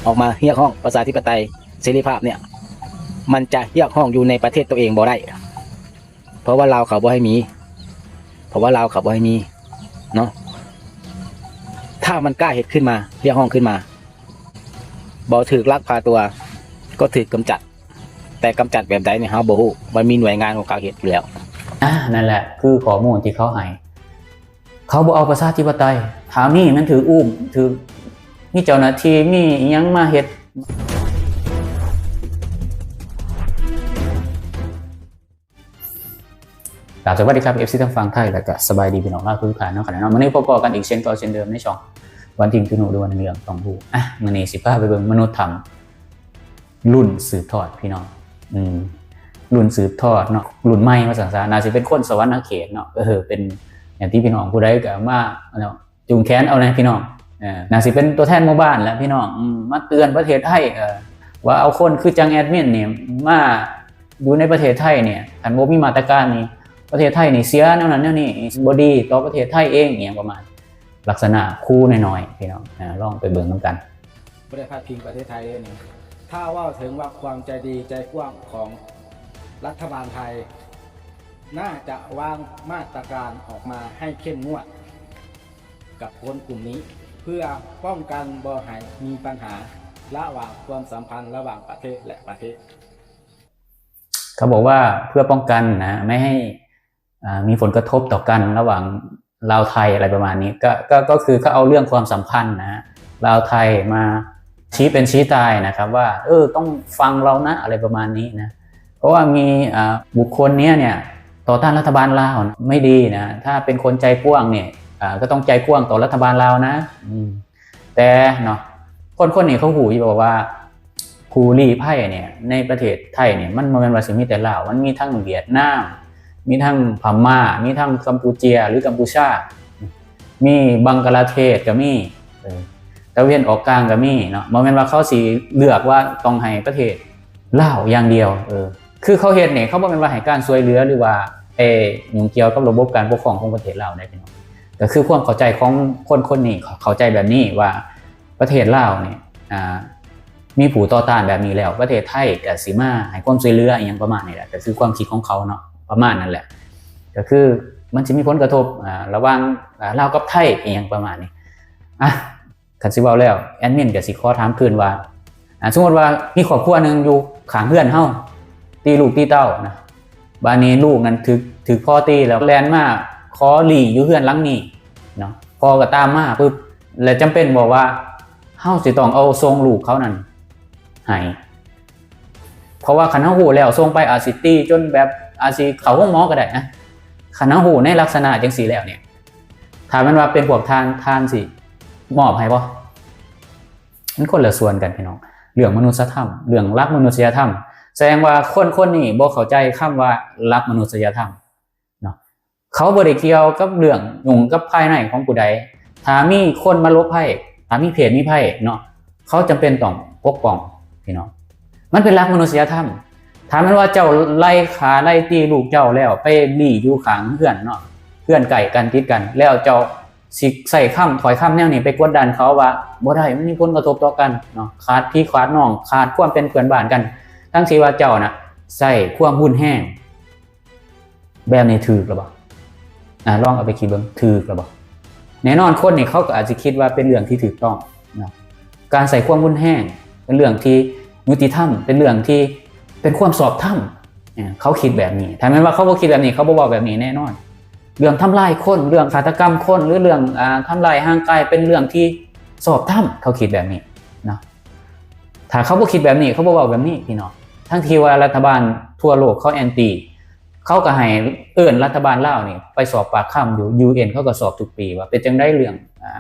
ອອກມາຮຽກຮ້ອງປະຊາທິປະໄຕ ເສລີພາບເນີ້ຍ ມັນຈະຮຽກຮ້ອງຢູ່ໃນປະເທດຕົວເອງບໍ່ໄດ້ ເພາະວ່າລາວເຂົາບໍ່ໃຫ້ມີ ເພາະວ່າລາວເຂົາບໍ່ໃຫ້ມີເນາະ. ຖ້າມັນກ້າເຮັດຂຶ້ນມາ ຮຽກຮ້ອງຂຶ້ນມາ ບໍ່ຖືກລັກພາຕົວ ກໍຖືກກຳຈັດ ແຕ່ກຳຈັດແບບໃດນີ້ເຮົາບໍ່ຮູ້ ມັນມີໜ່ວຍງານຂອງເຂົາເຮັດຢູ່ແລ້ວ. ອາ ນັ້ນແຫຼະ ຄືຂໍ້ມູນທີ່ເຂົາໃຫ້ ເຂົາບໍ່ເອົາປະຊາທິປະໄຕ. ຖ້າມີ ມັນຖືກອຸ້ມ ຖືກ ມີເຈົ້າໜ້າທີ່ ມີອີ່ຫຍັງມາເຮັດ. ກາບສະຫວັດດີຄັບ ເອັຟຊີ ທາງຝັ່ງໄທ ແລະ ກະສະບາຍດີພີ່ນ້ອງລາວທຸກທ່ານເນາະ. ຂະນະເນາະ ມື້ນີ້ພົບພໍ້ກັນອີກເຊັ່ນເກົ່າເຊັ່ນເດີມ ໃນຊ່ອງວັນທິງ Channel ຫຼືວ່າໜຶ່ງເລື່ອງຕ້ອງຮູ້. ອາ ມື້ນີ້ຊິພາໄປເບິ່ງມະນຸດຖ້ຳ ລຸ້ນສືບທອດ ພີ່ນ້ອງ ອືມ ລຸ້ນສືບທອດເນາະ ລຸ້ນໃໝ່ວ່າຊັ້ນຊະ. ໜ້າຊິເປັນຄົນສະຫວັນນະເຂດເນາະ ເອີ ເປັນຍາດຕິພີ່ນ້ອງຜູ້ໃດກໍມາເນາະ ຈູງແຂນເອົາແດ່ພີ່ນ້ອງ. ເອີ ໜ້າຊິເປັນຕົວແທນໝູ່ບ້ານແຫຼະພີ່ນ້ອງ ອືມ ມາເຕືອນປະເທດໄທ ເອີ ວ່າເອົາຄົນຄືຈັ່ງແອດມິນນີ້ມາຢູ່ໃນປະເທດໄທນີ້ ຄັນບໍ່ມີມາດຕະການນີ້ ປະເທດໄທນີ້ເສຍແນວນັ້ນແນວນີ້ ບໍ່ດີຕໍ່ປະເທດໄທເອງ ອີ່ຫຍັງປະມານ ລັກສະນະຂູ່ນ້ອຍໆ ພີ່ນ້ອງ ອາ ລອງໄປເບິ່ງນຳກັນ. ບໍ່ໄດ້ພາດພິງປະເທດໄທເດ້ນີ້. ຖ້າເວົ້າເຖິງວ່າຄວາມໃຈດີໃຈກວ້າງຂອງລັດຖະບານໄທ ໜ້າຈະວາງມາດຕະການອອກມາໃຫ້ເຂັ້ມງວດກັບຄົນກຸ່ມນີ້ ເພື່ອປ້ອງກັນບໍ່ໃຫ້ມີບັນຫາລະຫວ່າງຄວາມສຳພັນລະຫວ່າງປະເທດ ແລະ ປະເທດ. ເຂົາບອກວ່າເພື່ອປ້ອງກັນນະ ໄມ່ໃຫ້ ອ່າ ມີຜົນກະທົບຕໍ່ກັນລະຫວ່າງລາວໄທ ອະໄລປະມານນີ້ ກໍ ກໍ ກໍຄືເຂົາເອົາເລື່ອງຄວາມສຳພັນນະ ລາວໄທມາຊີ້ເປັນຊີ້ຕາຍນະຄັບ ວ່າ ເອີ ຕ້ອງຟັງລາວນະ ອະໄລປະມານນີ້ນະ. ເພາະວ່າມີ ອ່າ ບຸກຄົນເນີ້ຍ ເນີ້ຍ ຕໍ່ຕ້ານລັດຖະບານລາວນະ ໄມ່ດີນະ ຖ້າເປັນຄົນໃຈກວ້າງນີ້ ອ່າ ກໍຕ້ອງໃຈກວ້າງຕໍ່ລັດຖະບານລາວນະ ອືມ. ແຕ່ເນາະ ຄົນໆນີ້ເຂົາຮູ້ຢູ່ບໍ່ວ່າ ຜູ້ລີ້ໄພເນີ້ຍ ໃນປະເທດໄທເນີ້ຍ ມັນບໍ່ແມ່ນວ່າຊິມີແຕ່ລາວ ມັນມີທັງຫວຽດນາມ ມີທັງພະມ້າ ມີທັງກຳປູເຈຍ ຫຼື ກຳປູຊາ ມີບັງກະລາເທດກໍມີ ເອີ ຕາເວັນອອກກາງກໍມີເນາະ. ບໍ່ແມ່ນວ່າເຂົາຊິເລືອກວ່າຕ້ອງໃຫ້ປະເທດລາວຢ່າງດຽວ ເອີ ຄືເຂົາເຮັດນີ້ ເຂົາບໍ່ແມ່ນວ່າໃຫ້ການຊ່ວຍເຫຼືອ ຫຼືວ່າໄປຫຍຸ້ງກ່ຽວກັບລະບົບການປົກຄອງຂອງປະເທດລາວໄດ໋ພີ່ນ້ອງ. ກໍຄືຄວາມເຂົ້າໃຈຂອງຄົນໆນີ້ ເຂົາເຂົ້າໃຈແບບນີ້ວ່າ ປະເທດລາວນີ້ ອ່າ ມີຜູ້ຕໍ່ຕ້ານແບບນີ້ແລ້ວ ປະເທດໄທກໍຊິມາໃຫ້ຄວາມຊ່ວຍເຫຼືອ ອີ່ຫຍັງປະມານນີ້ແຫຼະ ກໍຄືຄວາມຄິດຂອງເຂົາເນາະ ປະມານນັ້ນແຫຼະ. ກໍຄືມັນຊິມີຜົນກະທົບ ອ່າ ລະຫວ່າງ ອ່າ ລາວກັບໄທ ອີ່ຫຍັງປະມານນີ້. ອ່ະ ຄັນຊິເວົ້າແລ້ວ ແອດມິນກໍຊິຂໍຖາມຄືນວ່າ ອ່າ ສົມມຸດວ່າມີຄອບຄົວໜຶ່ງຢູ່ຂ້າງເຮືອນເຮົາ ຕີລູກຕີເຕົ້ານະ ບາດນີ້ລູກນັ້ນຖືກ ຖືກພໍ່ຕີແລ້ວ ແລ່ນມາຂໍລີ້ຢູ່ເຮືອນຫຼັງນີ້ເນາະ ພໍ່ກໍຕາມມາປຶບ ແລ້ວຈຳເປັນບໍ່ວ່າເຮົາຊິຕ້ອງເອົາສົ່ງລູກເຂົານັ້ນໃຫ້? ເພາະວ່າຄັນເຮົາຮູ້ແລ້ວ ສົ່ງໄປອາດຊິຕີຈົນແບບ ອາດຊິເຂົ້າໂຮງໝໍກໍໄດ້ນະ. ຄັນເຮົາຮູ້ໃນລັກສະນະຈັ່ງຊີ້ແລ້ວນີ້ ຖ້າແມ່ນວ່າເປັນພວກທ່ານ ທ່ານຊິມອບໃຫ້ບໍ່? ມັນຄົນລະສ່ວນກັນພີ່ນ້ອງ ເລື່ອງມະນຸດສະທຳ ເລື່ອງຫຼັກມະນຸດສະຍະທຳ. ສະແດງວ່າຄົນໆນີ້ບໍ່ເຂົ້າໃຈຄຳວ່າຫຼັກມະນຸດສະຍະທຳເນາະ ເຂົາບໍ່ໄດ້ກ່ຽວກັບເລື່ອງຫຍຸ້ງກັບພາຍໃນຂອງຜູ້ໃດ. ຖ້າມີຄົນມາຫຼົບໄພ ຖ້າມີເພດມີໄພເນາະ ເຂົາຈຳເປັນຕ້ອງປົກປ້ອງພີ່ນ້ອງ ມັນເປັນຫຼັກມະນຸດສະຍະທຳ. ຖ້າແມ່ນວ່າເຈົ້າໄລ່ຂ້າໄລ່ຕີລູກເຈົ້າແລ້ວ ໄປລີ້ຢູ່ຂ້າງເຮືອນເນາະ ເຮືອນໃກ້ກັນຕິດກັນ ແລ້ວເຈົ້າ ຊິໃຊ້ຄຳ ຖ້ອຍຄຳແນວນີ້ໄປກົດດັນເຂົາວ່າບໍ່ໄດ້ ມັນມີຜົນກະທົບຕໍ່ກັນເນາະ ຂາດພີ່ຂາດນ້ອງ ຂາດຄວາມເປັນເພື່ອນບ້ານກັນ ທັງທີ່ວ່າເຈົ້ານະໃຊ້ຄວາມຮຸນແຮງ ແບບນີ້ຖືກຫຼືບໍ່? ອາ ລອງເອົາໄປຄິດເບິ່ງ ຖືກຫຼືບໍ່? ແນ່ນອນຄົນນີ້ເຂົາກໍອາດຊິຄິດວ່າເປັນເລື່ອງທີ່ຖືກຕ້ອງເນາະ ການໃຊ້ຄວາມຮຸນແຮງເປັນເລື່ອງທີ່ຍຸຕິທຳ ເປັນເລື່ອງທີ່ເປັນຄວາມຊອບທຳ ເຂົາຄິດແບບນີ້. ຖ້າແມ່ນວ່າເຂົາບໍ່ຄິດແບບນີ້ ເຂົາບໍ່ເວົ້າແບບນີ້ແນ່ນອນ. ເລື່ອງທຳລາຍຄົນ ເລື່ອງຄາດຕະກຳຄົນ ຫຼືເລື່ອງ ອ່າ ທຳລາຍຮ່າງກາຍ ເປັນເລື່ອງທີ່ຊອບທຳ ເຂົາຄິດແບບນີ້ເນາະ. ຖ້າເຂົາບໍ່ຄິດແບບນີ້ ເຂົາບໍ່ເວົ້າແບບນີ້ພີ່ນ້ອງ. ທັງທີ່ວ່າລັດຖະບານທົ່ວໂລກເຂົາແອນຕີ ເຂົາກໍໃຫ້ເອີ້ນລັດຖະບານລາວນີ້ໄປສອບປາກຄຳຢູ່ ຢູເອັນ ເຂົາກໍສອບທຸກປີວ່າເປັນຈັ່ງໃດເລື່ອງ ອ່າ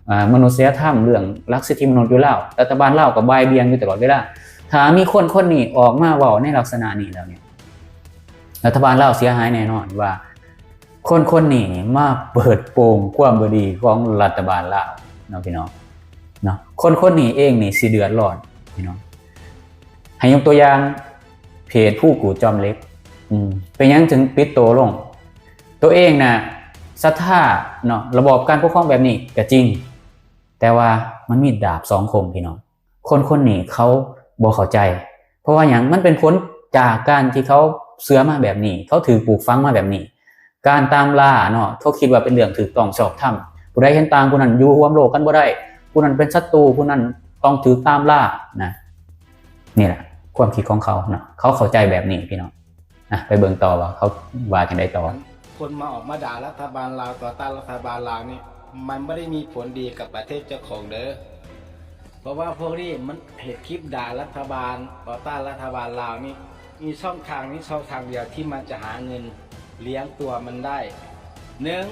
ອ່າ ມະນຸດສະຍະທຳ ເລື່ອງຫຼັກສິດທິມະນຸດຢູ່ລາວ ລັດຖະບານລາວກໍບ່າຍບ່ຽງຢູ່ຕະຫຼອດເວລາ. ຖ້າມີຄົນຄົນນີ້ອອກມາເວົ້າໃນລັກສະນະນີ້ແລ້ວນີ້ ລັດຖະບານລາວເສຍຫາຍແນ່ນອນວ່າ ຄົນຄົນນີ້ນີ້ມາເປີດໂປງຄວາມບໍ່ດີຂອງລັດຖະບານລາວເນາະ ພີ່ນ້ອງເນາະ. ຄົນຄົນນີ້ເອງນີ້ຊິເດືອດຮ້ອນ ພີ່ນ້ອງ. ໃຫ້ຍົກຕົວຢ່າງ ເພດພູກູ່ຈອມເຫຼັກ ອືມ ເປັນຫຍັງຈຶ່ງປິດໂຕລົງ? ໂຕເອງນະສັດທາເນາະ ລະບອບການປົກຄອງແບບນີ້ກໍຈິງ ແຕ່ວ່າມັນມີດາບສອງຄົມ ພີ່ນ້ອງ. ໂຄ ຄົນໆນີ້ເຂົາບໍ່ເຂົ້າໃຈ. ເພາະວ່າຫຍັງ? ມັນເປັນຜົນຈາກການທີ່ເຂົາເຊື່ອມາແບບນີ້, ເຂົາຖືກປູກຝັງມາແບບນີ້. ການຕາມລ່າເນາະ, ເຂົາຄິດວ່າເປັນເລື່ອງຖືກຕ້ອງຊອບທຳ. ຜູ້ໃດເຫັນຕ່າງ, ຜູ້ນັ້ນຢູ່ຮ່ວມໂລກກັນບໍ່ໄດ້, ຜູ້ນັ້ນເປັນສັດຕູ, ຜູ້ນັ້ນຕ້ອງຖືກຕາມລ່ານະ. ນີ້ແຫຼະຄວາມຄິດຂອງເຂົາເນາະ, ເຂົາເຂົ້າໃຈແບບນີ້ພີ່ນ້ອງ. ອ່ະ ໄປເບິ່ງຕໍ່ວ່າເຂົາວ່າຈັ່ງໃດຕໍ່. ຄົນມາອອກມາດ່າລັດຖະບານລາວ, ຕໍ່ຕ້ານລັດຖະບານລາວນີ້ ມັນບໍ່ໄດ້ມີຜົນດີກັບປະເທດເຈົ້າຂອງເດີ້. ເພາະວ່າພວກນີ້ມັນເຮັດຄລິບດ່າລັດຖະບານ, ຕໍ່ຕ້ານລັດຖະບານລາວນີ້ ມີຊ່ອງທາງນີ້ຊ່ອງທາງດຽວທີ່ມັນຈະຫາເງິນລ້ຽງຕົວມັນໄດ້. ໜຶ່ງ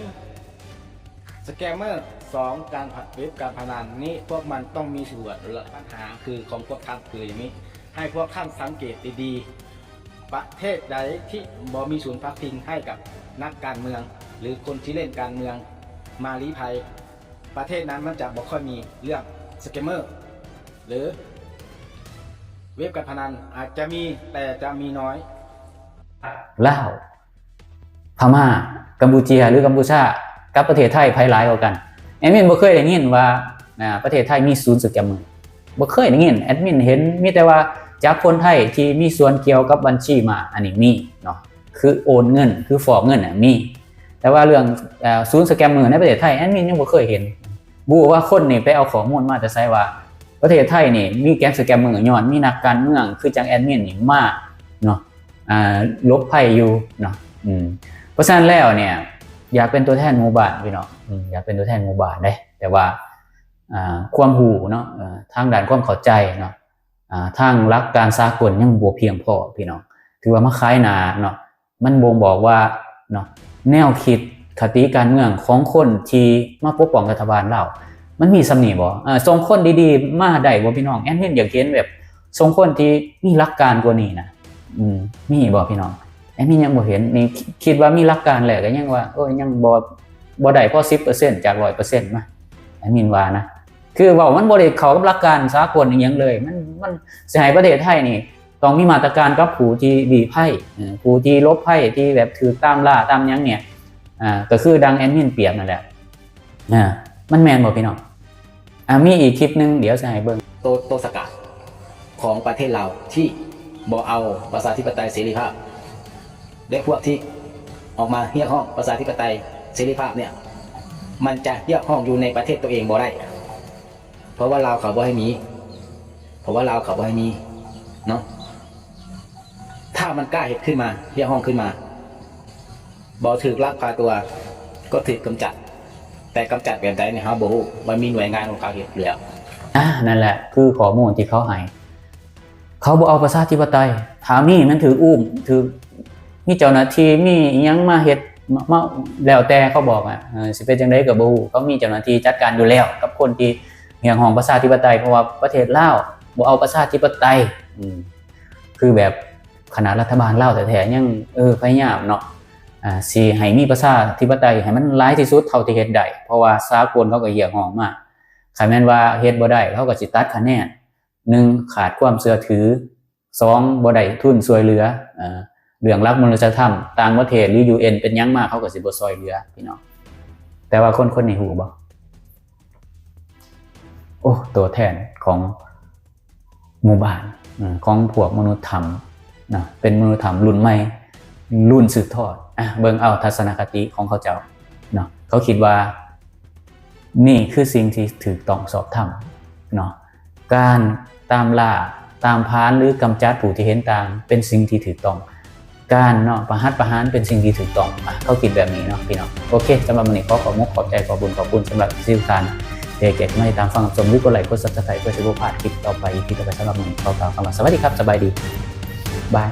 ສະແກມເມີ, ສອງ ການພະ- ເວັບການພະນັນນີ້ ພວກມັນຕ້ອງມີສ່ວນ. ແລະ ບັນຫາຄືຂອງພວກທ່ານຄືຢ່າງນີ້, ໃຫ້ພວກທ່ານສັງເກດດີໆ ປະເທດໃດທີ່ບໍ່ມີສູນພັກພິງໃຫ້ກັບນັກການເມືອງ ຫຼື ຄົນທີ່ຫຼິ້ນການເມືອງມາລີ້ໄພ, ປະເທດນັ້ນມັນຈະບໍ່ຄ່ອຍມີເລື່ອງສະແກມເມີ ຫຼື ເວັບການພະນັນ. ອາດຈະມີ, ແຕ່ຈະມີນ້ອຍ. ລາວ, ພະມ້າ, ກຳປູເຈຍ ຫຼື ກຳປູຊາ ກັບປະເທດໄທ ໃຜຫຼາຍກວ່າກັນ? ແອດມິນບໍ່ເຄີຍໄດ້ຍິນວ່າ ອາ ປະເທດໄທມີສູນສະແກມເມີ. ບໍ່ເຄີຍໄດ້ຍິນ, ແອດມິນເຫັນມີແຕ່ວ່າຈັບຄົນໄທທີ່ມີສ່ວນກ່ຽວກັບບັນຊີມ້າ, ອັນນີ້ມີເນາະ, ຄືໂອນເງິນ, ຄືຟອກເງິນນະ ມີ. ແຕ່ວ່າເລື່ອງ ເອີ ສູນສະແກມເມີໃນປະເທດໄທ ແອດມິນຍັງບໍ່ເຄີຍເຫັນ. ບໍ່ຮູ້ວ່າຄົນນີ້ໄປເອົາຂໍ້ມູນມາແຕ່ໃສວ່າ ປະເທດໄທນີ້ມີແກັງສະແກມເມີ ຍ້ອນມີນັກການເມືອງຄືຈັ່ງແອດມິນນີ້ມາເນາະ, ອ່າ ຫຼົບໄພຢູ່ເນາະ. ອືມ ເພາະສະນັ້ນແລ້ວເນຍ ຢາກເປັນຕົວແທນໝູ່ບ້ານພີ່ນ້ອງ, ອືມ ຢາກເປັນຕົວແທນໝູ່ບ້ານເດ້, ແຕ່ວ່າ ອ່າ ຄວາມຮູ້ເນາະ, ເອີ ທາງດ້ານຄວາມເຂົ້າໃຈເນາະ, ອ່າ ທາງຫຼັກການສາກົນຍັງບໍ່ພຽງພໍພີ່ນ້ອງ, ຖືວ່າມາຂາຍໜ້າເນາະ. ມັນບົ່ງບອກວ່າເນາະ ແນວຄິດຄະຕິການເມືອງຂອງຄົນທີ່ມາປົກປ້ອງລັດຖະບານລາວ ມັນມີສ່ຳນີ້ບໍ່? ເອີ ສົ່ງຄົນດີໆມາໄດ້ບໍ່ພີ່ນ້ອງ? ແອດມິນຢາກເຫັນແບບສົ່ງຄົນທີ່ມີຫຼັກການກວ່ານີ້ນະ. ອືມ ມີບໍ່ພີ່ນ້ອງ? ແອດມິນຍັງບໍ່ເຫັນ. ນີ້ຄິດວ່າມີຫຼັກການແລ້ວ ກໍຍັງວ່າ ໂອ້ຍ ຍັງບໍ່ ບໍ່ໄດ້ພໍສິບເປີເຊັນຈາກຮ້ອຍເປີເຊັນນະ, ແອດມິນວ່ານະ. ຄືເວົ້າມັນບໍ່ໄດ້ເຂົ້າກັບຫຼັກການສາກົນອີ່ຫຍັງເລີຍ. ມັນ ມັນຊິໃຫ້ປະເທດໄທນີ້ ຕ້ອງມີມາດຕະການກັບຜູ້ທີ່ລີ້ໄພ, ເອີ ຜູ້ທີ່ຫຼົບໄພ, ທີ່ແບບຖືກຕາມລ່າຕາມຫຍັງເນຍ, ອ່າ ກໍຄືດັ່ງແອດມິນປຽບນັ້ນແຫຼະ. ອ່າ ມັນແມ່ນບໍ່ພີ່ນ້ອງ? ອ່າ ມີອີກຄລິບໜຶ່ງ ດຽວຊິໃຫ້ເບິ່ງ. ໂຕ ໂຕສະກາດຂອງປະເທດລາວທີ່ບໍ່ເອົາປະຊາທິປະໄຕເສລີພາບ ແລະ ພວກທີ່ອອກມາຮຽກຮ້ອງປະຊາທິປະໄຕເສລີພາບເນຍ ມັນຈະຮຽກຮ້ອງຢູ່ໃນປະເທດຕົວເອງບໍ່ໄດ້. ເພາະວ່າລາວເຂົາບໍ່ໃຫ້ມີ, ເພາະວ່າລາວເຂົາບໍ່ໃຫ້ມີເນາະ. ຖ້າມັນກ້າເຮັດຂຶ້ນມາ, ຮຽກຮ້ອງຂຶ້ນມາ, ບໍ່ຖືກລັກພາຕົວ ກໍຖືກກຳຈັດ. ແຕ່ກຳຈັດແບບໃດນີ້ເຮົາບໍ່ຮູ້, ມັນມີໜ່ວຍງານຂອງເຂົາເຮັດຢູ່ແລ້ວ. ອ່າ ນັ້ນແຫຼະ ຄືຂໍ້ມູນທີ່ເຂົາໃຫ້. ເຂົາບໍ່ເອົາປະຊາທິປະໄຕ. ຖ້າມີ ມັນຖືກອຸ້ມ, ຖືກ ມີເຈົ້າໜ້າທີ່, ມີອີ່ຫຍັງມາເຮັດ, ມາ ມາ ແລ້ວແຕ່ເຂົາບອກອະ, ເອີ ຊິເປັນຈັ່ງໃດກໍບໍ່ຮູ້. ເຂົາມີເຈົ້າໜ້າທີ່ຈັດການຢູ່ແລ້ວກັບຄົນທີ່ຮຽກຮ້ອງປະຊາທິປະໄຕ, ເພາະວ່າປະເທດລາວບໍ່ເອົາປະຊາທິປະໄຕ. ອືມ ຄືແບບຂະໜາດລັດຖະບານລາວແທ້ໆຍັງ ເອີ ພະຍາຍາມເນາະ, ອ່າ ຊິໃຫ້ມີປະຊາທິປະໄຕໃຫ້ມັນຫຼາຍທີ່ສຸດເທົ່າທີ່ເຮັດໄດ້, ເພາະວ່າສາກົນເຂົາກໍຮຽກຮ້ອງມາ. ຄັນແມ່ນວ່າເຮັດບໍ່ໄດ້ ເຂົາກໍຊິຕັດຄະແນນ. ໜຶ່ງ ຂາດຄວາມເຊື່ອຖື, ສອງ ບໍ່ໄດ້ທຶນຊ່ວຍເຫຼືອ, ເອີ ເລື່ອງຫຼັກມະນຸດສະທຳ ຕ່າງປະເທດ ຫຼື ຢູເອັນ ເປັນຫຍັງມາ ເຂົາກໍຊິບໍ່ຊ່ອຍເຫຼືອ ພີ່ນ້ອງ. ແຕ່ວ່າຄົນໆນີ້ຮູ້ບໍ່? ໂອ້ ຕົວແທນຂອງໝູ່ບ້ານ, ເອີ ຂອງພວກມະນຸດທຳນະ, ເປັນມະນຸດທຳລຸ້ນໃໝ່ ລຸ້ນສືບທອດ. ອ່ະ ເບິ່ງເອົາທັດສະນະຄະຕິຂອງເຂົາເຈົ້າເນາະ, ເຂົາຄິດວ່າ ນີ້ຄືສິ່ງທີ່ຖືກຕ້ອງຊອບທຳເນາະ. ການຕາມລ່າ, ຕາມຜານ ຫຼື ກຳຈັດຜູ້ທີ່ເຫັນຕ່າງ ເປັນສິ່ງທີ່ຖືກຕ້ອງ. ການເນາະ ປະຫັດປະຫານ ເປັນສິ່ງທີ່ຖືກຕ້ອງ. ອ່ະ ເຂົາຄິດແບບນີ້ເນາະ ພີ່ນ້ອງ. ໂອເຄ, ສຳລັບມື້ນີ້ ຂໍຂອບມຸກຂອບໃຈ, ຂອບບຸນຂອບຄຸນສຳລັບທີ່ທຸກທ່ານ ທີ່ໃຫ້ກຽດມາຕິດຕາມຟັງຮັບຊົມ ຫຼື ກົດໄລ ກົດ Subscribe ເພື່ອຊິບໍ່ພາດຄລິບຕໍ່ໄປ, ອີພີ ຕໍ່ໄປ. ສຳລັບມື້ນີ້ ຂໍກ່າວຄຳວ່າ ສະຫວັດດີຄັບ, ສະບາຍດີ, ບາຍ.